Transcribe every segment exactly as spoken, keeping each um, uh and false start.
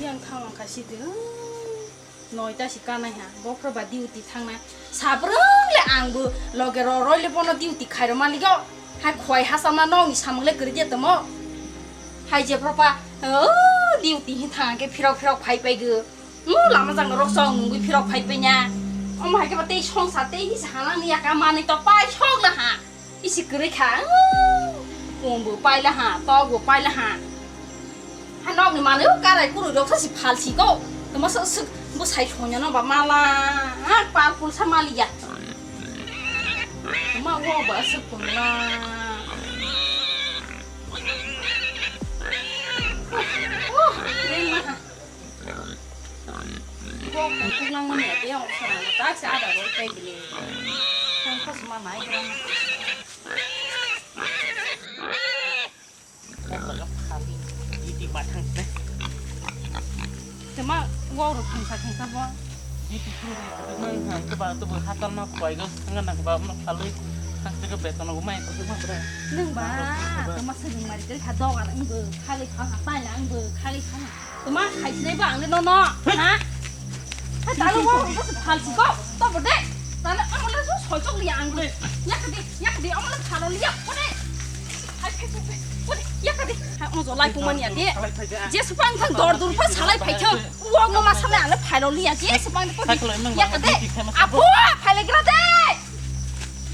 Yang thang wngkha sidi, hmm, noita si kanai ha, bophro ba duty thangnai. Sabrung le ang bo loge ro roi le bono duty khairo maligo. Hai khwai hasamna nokni samung le kwrwi de tomo. Hai je propa, oh, duty hi thang ke phirok phirok phai pai go. Hmm, lama jang rok chong nungwi phirok phai pai nya. Omo hai ke ba tei songsa tei hi sa hanang ni yaka manwi to pai sok na ha. Isi kwrwi kha. Kung bo paila ha, tok bo paila ha. Ha nokni manwi o karai kurui rok sa si phalsi ko. Tama sa suk bo sai sonya no ba mala. Ha pal pul sa maliya. Tama wo ba suk tongla. Oh, reng ma ha. Bo kung kuk lang mani ade ang sa ta sa ada roi kai bini. Tang khas ma nai gram. Iti batang teh. Tema gua urut khangsa khangsa bo. Iti puru mang hang ke ba tu bu hatal ma koi go ngan nang ba ma khalui. Hang ke beton go mai ko ma bre. Nung ba, tema sa jung mari kali kha dog ang bu khalui khang apa yang bu khalui khang. Tuma khaisnai ba ang no no, ha? Ha, talo wa, ang sa phalsi ko, to bo de. Talo amo le so sojok liya ang de. Yak de, yak de, amo le thalo liya, ko de. Hai, hai, hai, hai, ko de, yak de. Ha, amo jolai ko mania de. Je supang thang dor dur pa salai phai thang. Wa no ma salai ang le phailo liya, je supang ko de. Yak de. Apo, phaile gra de.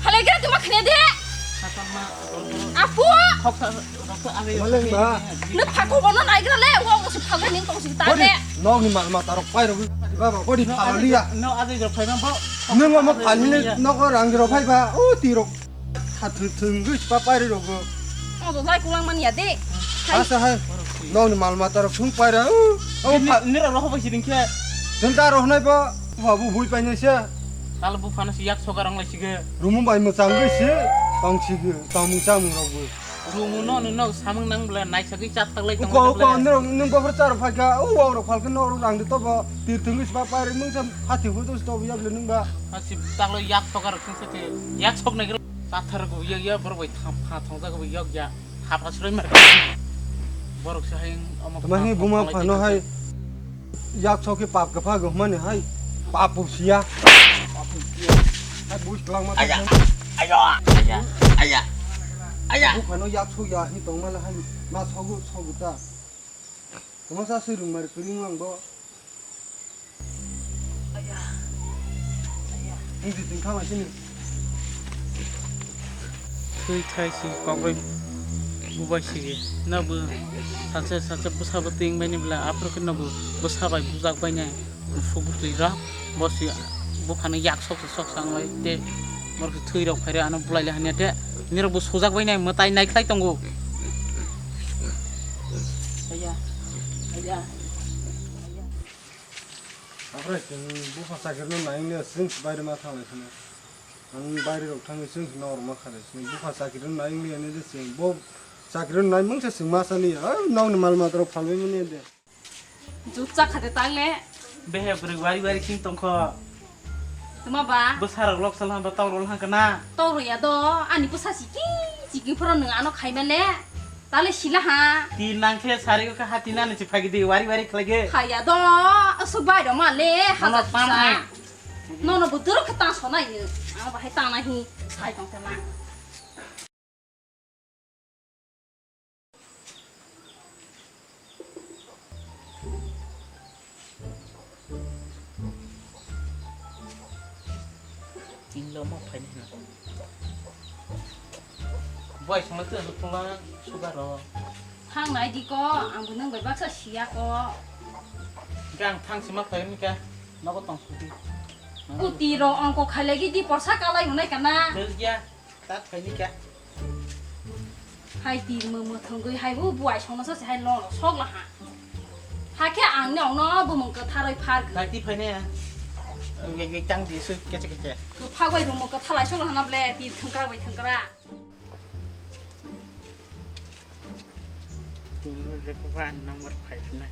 Phaile gra tuma khne de. Apo. Maleng ba. Nung phakho bono naigra le, wa wa su phagwi ning tong sing ta Bodi, le. Nokni mal mata rok pai rok. Baba, bodi phalaliya. No, ade jo phai ma bo. Nung omo phalini nogo rang rok phai ba. O ti rok. Kha thung thung gwi pa pai rok. O do lai kulang man ya de. Asa hai. Nokni mal mata rok thung pai ra. O, o pha- Nira roho bai siding khe. Thung ta roh nai ba. Babu bui pai nai se. Kal bu phano si yak soga rang lai sige. Rumu bai mo chang gwi se. Tong sige. Tong mung chang mung rok bu. Rumu no, no, no, samung nang bwle, naisagwi chathaklai tongwi Uko, uko, bwle. Nung, nung bofra charo phaikha, o, o, rok phalkhe norok rang de tobo, tir thwngwi sba pairwi mungsa phathi hurdo se tobo yagle nung ba. Asi taklo yak soka rok sungsa te, yak sok nai chathar go yak ya, borok bai tham, pha thongjak bai yak ya, hapha sroi mar. Borok se hai omo Tama hi buma phano hai. Yak sok khe pap kwpha go hwnmani hai pap bo siya. Hai buj twlangma Aya, aya, aya, aya, aya. Buphano yak sok ya hi tongma le hai ma sogo sogo ta. Tongma sa swi rung mari kwrwng lang bo. Wng di tong kha mai sini. Thwi thai si kokbai bubai si no bo sacha sacha bwsa bo twing bai ni bwla aphuru khe no bo bwsa bai bujak bai nai musuk bwtwi rok bo si buphano yak sok sok sang lai te borok thwi rok phai rw ano bulai le hanya te nirok bo sujak bai nai mwtai nai khlai tongo. Aya, aya, aya. Aphuru chwng bupha chakirno naingle chwng se baire ma thanglai sino. Ang baire rok thangwi chwng se norok ma khalai sino. Bupha chakirno naingle ani de chwng bo chakirno nai mungsa chwng ma sani. Ai nokni mal mata rok phalwi mani de. Jut chakha de tangle. Behe bwrwi wari wari king tongkho. Tuma ba? Bwsarok lok sal hamba tawrol hangkha na. Tawrol ya do, ani bwsa siki siki phoro nwng ano khaima le. Tale sila ha. Ti nangkhe sari ko hati nani chi phagi di wari wari khlai ge. Khaya do, asuk bai do ma le, Mama hajar pam kisa. Hai. Nono bwtwrok khe ta sonai ni. Ang bahai ta nai hi sai tong khe ma. Tinlo ma phaini hino. Boy, songno twi asuk phungla sugar ro. Thang nai di ko, ang bo nang bai baksa siya ko. Hingke ang thang sima phaini ka, nogo tong suti. Kuti ro ongko khailagi di porsa kalai hunai kana. Tel ya. Tat phaini kha. Hai tir mo mo thongwi hai bo buai songno sa se hai lo lo sok la ha. Hakhe ang ne ongno bumung kwtharoi phar gwi. Nai ti phaini ya. Ngi ngi tang di su keche keche. Kwphak bai bumung kwthalai sok la hana ble tir thwngkra bai thwngkra. Tir mo je ko ba number five na.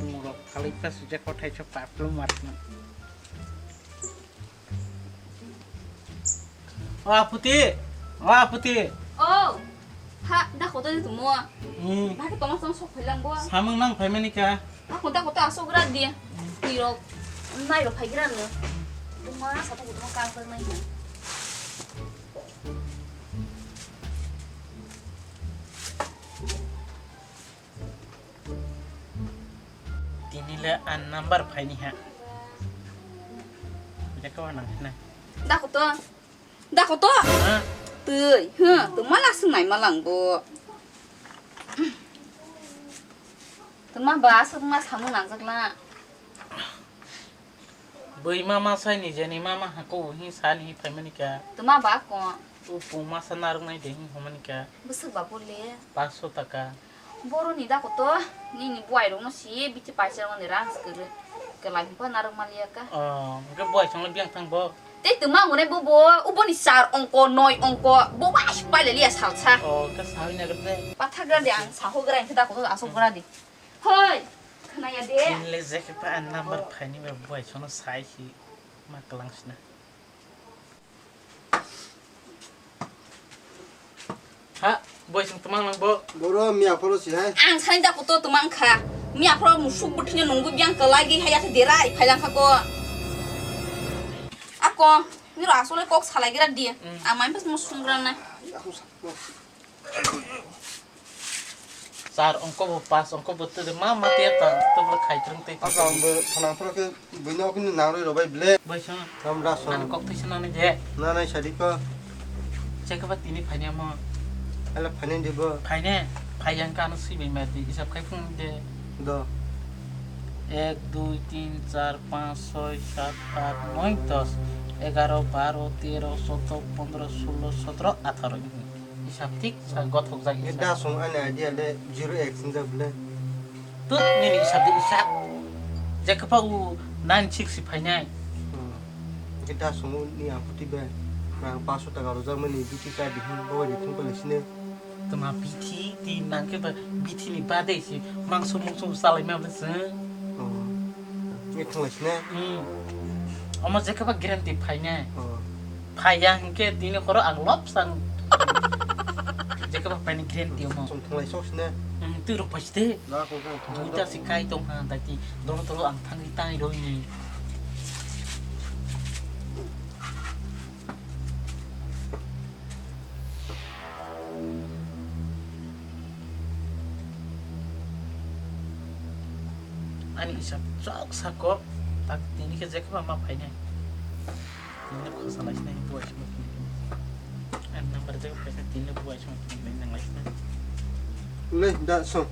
Mo ro khali ta su je ko thai cho pa plu mar na. O Aputi, o Aputi. Oh, ha, da Koto ni tumo. Hmm. Bhai toma toma sok phailang bo. Samung nang phaimani ka. Ako ta koto asok gra di. Tirok. Nai ro phai gra no. Buma sa ko toma kang nai. Tini le an number phaini ha. Bida kawa nang na. Da koto. Da koto. Ha? Tui, huh, tuma la sung nai malang bo. Tuma ba asuk ma samu nang jakla. Bui mama sai ni jeni mama ha ko hi sani hi phaimani ka. Tuma ba ko. Upu masa naruk nai de hi homani ka. Busuk ba bole. Paso taka. Boroni da koto, nini buai rokno si bithi paisa mani rang skere. Kelai himpa narok maliya ka. Oh, ke buai songno biang thang bo. Tei tuma ngone bo bo, uboni sar ongko, noi ongko, bo ba si paile liya salsa. Oh, ke sawi na gede. Patha gra de ang saho gra ang da koto aso gra de. Hoi, khnaya de. Inle je ke pa an number phaini ba buai songno sai si ma kelang sina. Ha, boi sung tumang nang bo. Boro miya phoro si hai. Ang sani da kuto tumang kha. Miya phoro musuk buthinya nunggu biang kalai gi haya khe derai phailang kha ko. Ako, niro asole kok salai gira di. Hmm. Ang main pas musung rana. Aku sa-, Char ongko bo pas ongko bo tede ma ma tiya ta teblo khai krung tei. Aka ang bo phanang phoro khe buino kini nang roi robai ble. Bai sa. Ram ras. An kok tei sana ni je. Na nai sadi ko. Chekaba tini phaini amo. Ala phaini di bo. Phaini. Phai yang kano si bai ma di isap khai phung de. Do. Ek, dui, tin, char, panch, soi, sat, at, noi, dos, egaro, baro, tero, soddo, pondro, sullo, sotro, atharo. Hisab thik sa gothok jagwi. Ita song ani idea le zero x hinjak bole. Tut nini hisab de hisab. Jekapa u nine six si phainai. Hmm. Ita song ni ang phuti be. Nang paso taka rojak mani biti ka di hin bawa di thung pale sine. Tama bithi ti nangkhe ba bithi ni bade si mangso mungso salai ma bwswng. Oh. Ni thunglai sine. Hmm. Omo jekhe ba guarantee phaine. Oh. Phaiya hinkhe tini horo ang lobsang. Jekhe ba phaini guarantee omo. Song thunglai sok sine. Hmm, tu rok phaiste. Na ko ko. Duita si kai tong ha dati. Dolo dolo ang thangwi tai roi ni. Ani isap chok sako, tak tini khe jekhe ma phainai. Tini khosa laisnai buai sima tini. Ani number jekhe phaisa tini buai sima tini nang laisnai. Le da so.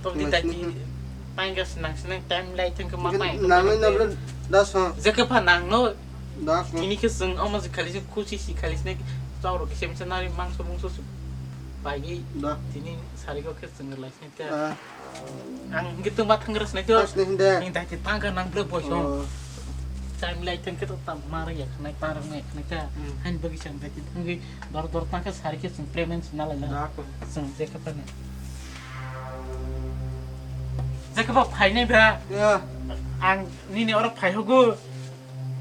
Tok di taki paingas nang sinang time lai thang khe ma pai. Nang lai na da so. Jekhe pha nang no. Da so. Tini khe sung omo se khali se khusi si khali se chawro khe sem se nari mangso mungso se pai gi. Da. Tini sari ko khe sung lai se ta. Ah. Ang gitu ma thang ras nai to. Ras ni hinde. Ni dai ti tang ka nang ble boy so. Oh. Time lai thang khe to tam mar ya khnai par nai khnai ka. Hmm. Han bagi chang dai ti thang gi dor dor tang ka sari khe sung payment na lai la. Da ko. Sung je ka pa ne. Jekhe ba phainai bra. Ya. Ang nini oro phai hogo.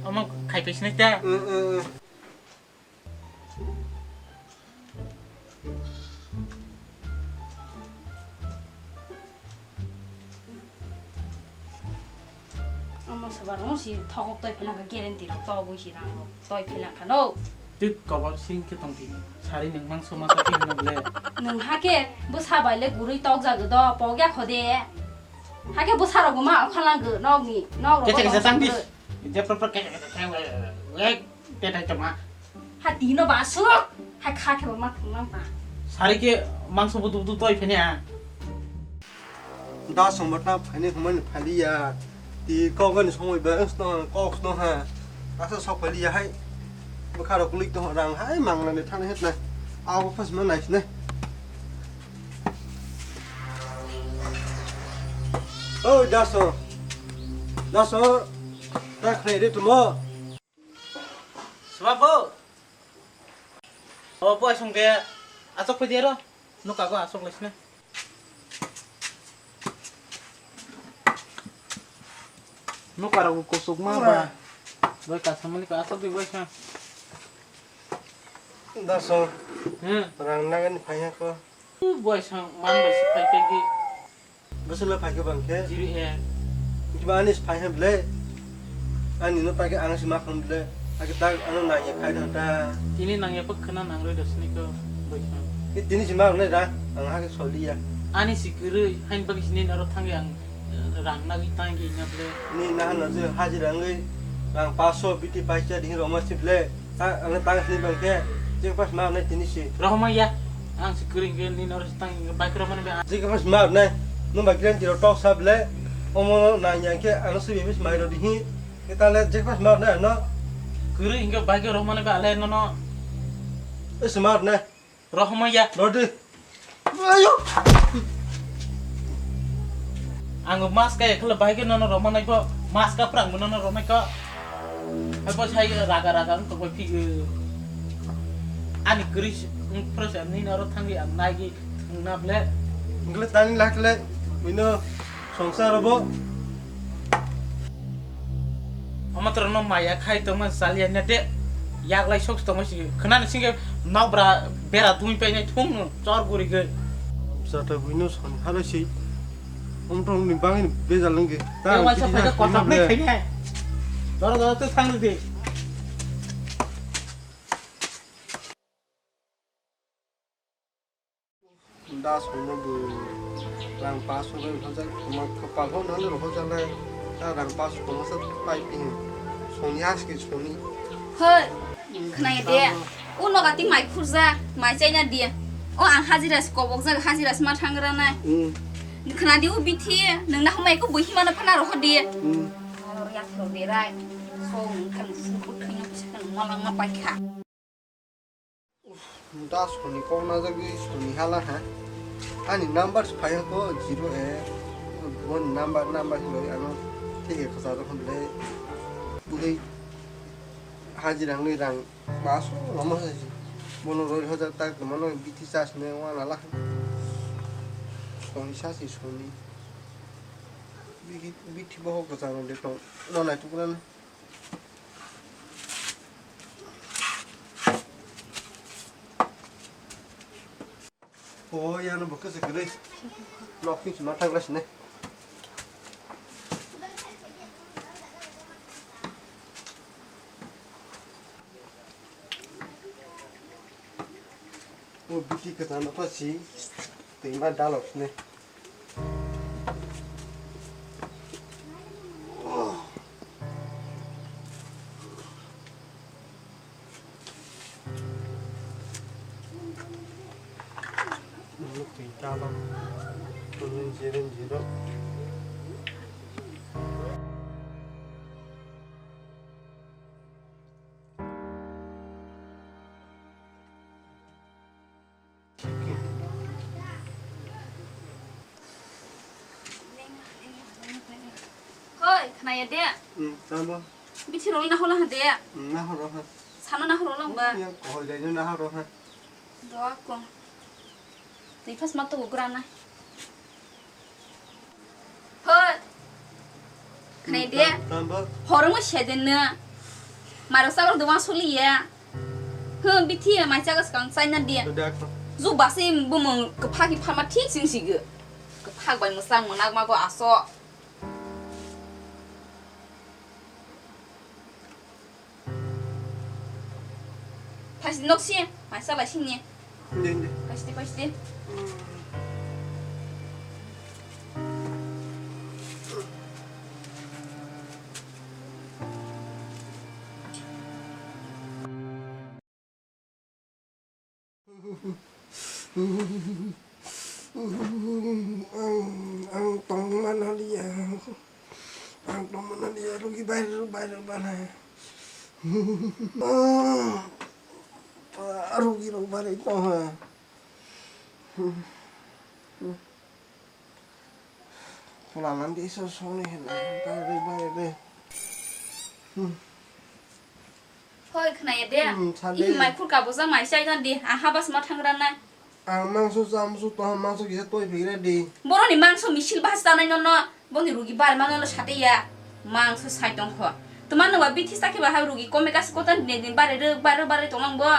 Omo khai paisinai ta. Eh, eh, eh. Omo sabar no si thokok toi phela ka guarantee rok togwi si rang rok toi phela ka no. Twi kobor sing khe tong di. Sari nwng mangso ma twi hwnna bole. Nwng hakhe bwsa bai le gurui tok jago do, pok ya kho de. Hakhe bwsa rok ma okha lang go nok ni, nok rok. Kete kete tang di. Je proper kete kete tang le. Lek te tai tama. Ha tino ba suk. Ha kha khe ba ma thang lang ba. Sari khe mangso budu budu toi phene a. Da songba ta phaini humani phaliya. Ti kok ni somoi ba sno kok sno ha. Asa sok phaliya hai. Bwkha rok kulik to rang hai mangnani thani hetna. Abo phas ma nai sne. Oi daso. Daso. Ta khnai re tumo. Seba bo. O bo asong de. Asok phai de ro. Nuka go asok lesne. Nuka ro kusuk ma ba. Oi. Doi ka samani ka asok de oi sa. Daso. Hmm. Rang nagan phai ha ko. Bwswk man bai se phai khe. Bwswk le phai khe bang khe. Jiri e. Kiba ani se phai khe ble. Ani no phai khe ang se ma kham ble. Ake tak ano nang ya khai da ta. Tini nang ya pek khna nang roi da sini ko bwswk. Ki tini se ma ne da. Ang ha khe soliya. Ani se kwrwi hain bagi sini naro thang yang. Rang nagwi tang ki na ble. Ni na hano je hajira ngwi rang paso biti paisa ding roma si ble. Ta ang tang sini bang khe. Je pas ma ne tini si. Rohma ya. Ang si kring ke ni nor tang ke bai rohma ne. Je pas ma ne. No ba kren tiro tok sa ble. Omo na yang ke ano si bebis mai ro dihi. Ke ta le je pas ma ne no. Kring ke bai rohma ne ba le no no. Es ma ne. Rohma ya. Rodi. Ayo. Ang mas kaya khala bahai khe nono romani ko, mas ka prang nono romai ko. Hai po sai raga raga ang to koi phi. Ani kris, ang pros ani naro thangi ang nagi ang naple. Ngle tani lakle, mino songsar bo. Omo toro no maya khai tongma salia ne de. Yak lai sok tongma si khna ni singe nok bra bera tumi pai nai thung no chor guri ge. Sata buino son halo si. Om tong ni bangin bejal nge. Te wai sa phaika kotak nai khai nai. Doro doro te thang de. Das hwnwi bo rang paso rwi hojak, tongma kwpal hwnwi rw hojak nai, ta rang paso tongma sa pai phi soni aski soni. Hoi, khwnai de. Tamo. O noga ti mai khurja, mai chaina di. O ang hajira se kobok jak, hajira se ma thangra nai. Hmm. Khwna di o bithi, nang na hamai ko buhi mana phana rw di. Hmm. Oro yak rw berai. So, nang kan buthai na pisa kan malang ma pai kha. Uf, da soni kok na jagwi soni hala ha. Ani number se phai ko zero e. Bon number, number se loi ano thik e khasa rok hwnle. Bwlai hajira ngwi rang paso lama se. Bono roi hajar tak mano bithi chas ne wana la. Soni sa si soni. Bithi, bithi boho kwcharo de tong. Wana tukran. O, yano bo kisa kwrwi. Nok sing sima thangla sini. O, bithi kwcharo pha si. Twi ma dalok sini. Twi dalok. Twi zero zero. Hoi, khwnaya de? Hmm, tamo? Bithi rok nahorla ha de? Hmm, nahorla ha. Sano nahorla wngba? Yang kohol jaino nahorla ha. Doa ko. Tei phas ma tubu grana. Hoi. Khwnai de. Tamba. Horongma sedinno. Maro sabor duma suliya. Hum, bithi mai chaga skang chaina de. Dada ko. Ju basi bumung kepha ki phama thik sing sigo. Kephak bai mwsang mwnakma go aso. Phaisdi nok si, mai chalai sini. Hindi, hindi. Phaisdi, phaisdi. Ang, ang tongmani liya. Ang tongmani liya, rugi baire, baire, baire. Rugi rok baire tongha. Khwlangma di iso songni hinwi, baire, baire. Hmm. Hoi, khwnaya de. Hmm, sa de. Ih, mai khur kabujak mai chai na di. Aha bas ma thangra na. Ang mangso chamsu toha mangso kisa toi phaikra di. Boroni mangso misil bahas tanai nono. Boni rugi bar mano no sate ya. Mangso sai tongkho. Tuma nungba bithi sakhe bahai rugi kome kas kotan dine din bare re bare bare tonglang bo.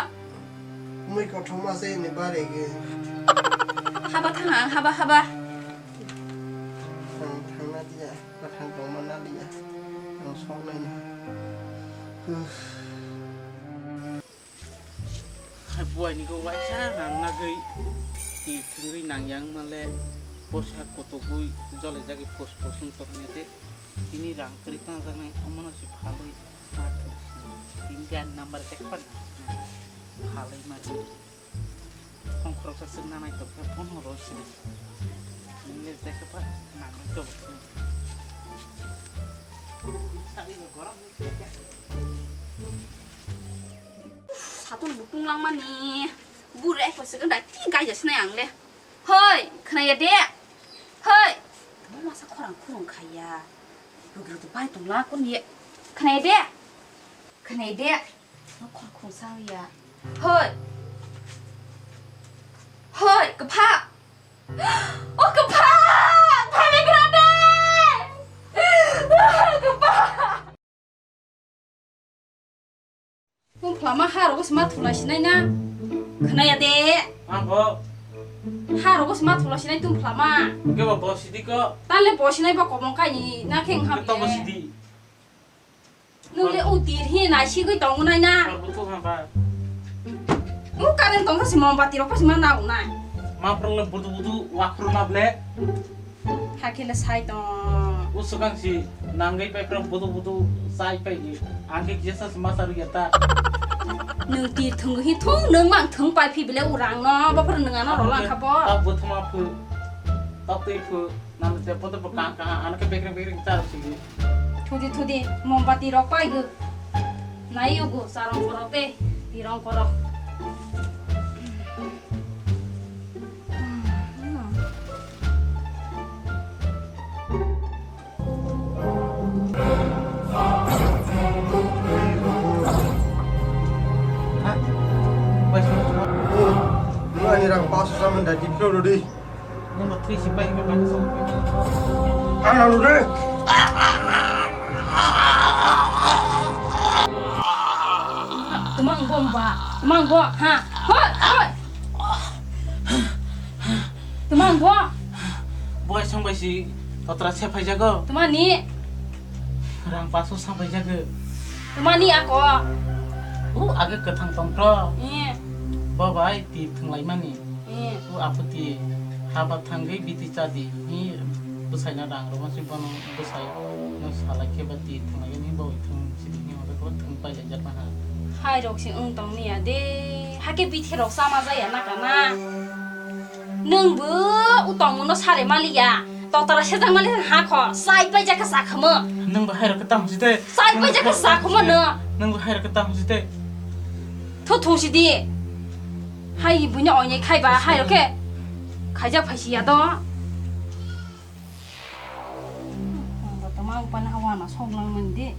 Mui kothoma se ni bare ge. Haba thang ang, haba, haba. Ang thangna diya, bathang tongma na diya. Ang sok naina. Hai buai ni go waisa nang nagwi ti thwngwi nang yang male bosa kotogwi jole jagwi pos pos wng tong ne de. Tini rang kwrwi tang jak nai omo no si phalwi ma thung si. Tini gan number ek pa na phalwi ma thung. Khong khoroksa swk nanai tongkha bono rw sini. Nini jekhe pa nangwi tong. Satung bukung langmani bure ko se ganda ti gaija sinai ang le. Hoi, khnaya de. Hoi. Masa khorang khurung khaya. Bugru tu bai tong la kun ye. Khnaya de. Khnaya de. Nokhor khungsa ya. Hoi. Hoi, kepha. Oh, kepha. Thani grande. Kepha. Tung phlama ha rogo sma thula sinai na. Khnaya de. Ang bo. Ha rogo sma thula sinai tung phlama. Ke bo bo sidi ko. Tale bo sinai ba komong kai ni na kheng ha. Ke to bo sidi. Nung le u tir hi nai sigwi tongo nai na. Tor butu ha ba. U current tong si mombati rok pasi ma nau nai. Ma prong le butu butu wakhru na ble. Hakhe le sai tong. U swkang si nangwi pai prong butu butu sai pai gi. Ang khe kisa si ma saru ya ta. Nung tir thung hi thung nung mang thung pai phi bile u rang no ba phar nung ano rolang kha bo. Ta butu ma phu. Ta twi phu. Nang se poto bo kang kang ano ke bekreng bekreng char sigi. Thudi thudi mombati rok pai gu. Nai yugu sarong koro pe tirong koro. Ani rang pasu saman da diplo rodi. Nungba three si pai pai pai sa. Ang lalu deh. Tumang bom ba, tumang bo, ha, hoi, hoi. Tumang bo. Boy song bai si totra se phai jago. Tumani. Rang pasu sa phai jago. Tumani ako. U age kathang tongtro. Iya. Bo bai ti thung lai mani. Eh. O aphoti haba thangwi biti chadi hi bwsaino rang rwma si bono bwsai no salai khe ba ti thwnglaigani bo thwng sidi hinwi hwnjak khe thwng pailai jak naha. Hai rok se wng tong niya de, hake bithi rok chama jaya na kana. Nwng bo o tongmung no sare maliya, totara sejak mali ha kho, sai pai jak khe sa khamo. Nwng bo hai rok khe tamo si de. Sai pai jak khe sa khamo no. Nwng bo hai rok khe tamo si de. Thu thung sidi. Hai buino oinai khai ba hai rok khe khaijak phai si ya do. Bo to ma upana hawa na song lang man di.